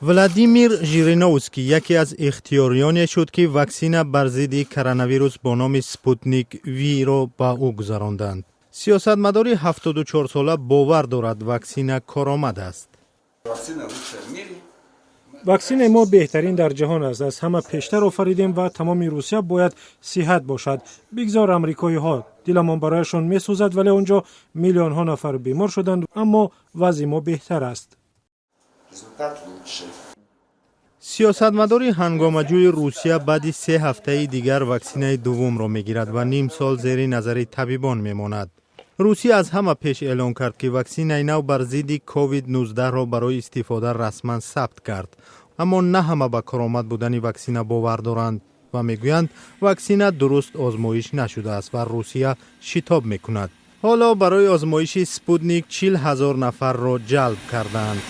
Владимир Жириновский яке аз ихтиёриёне шуд, ки ваксина бар зидди коронавирус бо номи «Спутник Ви»-ро ба ӯ гузаронданд. Сиёсатмадори 74сола бовар дорад, ваксина коромад аст. Ваксинаи мо беҳтарин дар ҷаҳон аст. Аз ҳама пештар офаридем ва тамоми Русия бояд сиҳат бошад. Бигзор амрикоиҳо, диламон барояшон месӯзад, вале он ҷо миллионҳо нафар бемор шуданд, аммо вазъи мо беҳтар аст. Сиёсатмадори ҳангомаҷӯи Русия баъди 3 ҳафтаи дигар ваксинаи дуввумро мегирад ва ним сол зери назари табибон мемонад. Русия аз ҳама пеш эълон кард, ки ваксинаи нав бар зидди COVID-19-ро барои истифода расман сабт кард, аммо на ҳама ба коромад будани ваксина бовар доранд ва мегӯянд, ваксина дуруст озмоиш нашудааст ва Русия шитоб мекунад. Ҳоло барои озмоиши «Спутник» 40 000 нафарро ҷалб кардаанд.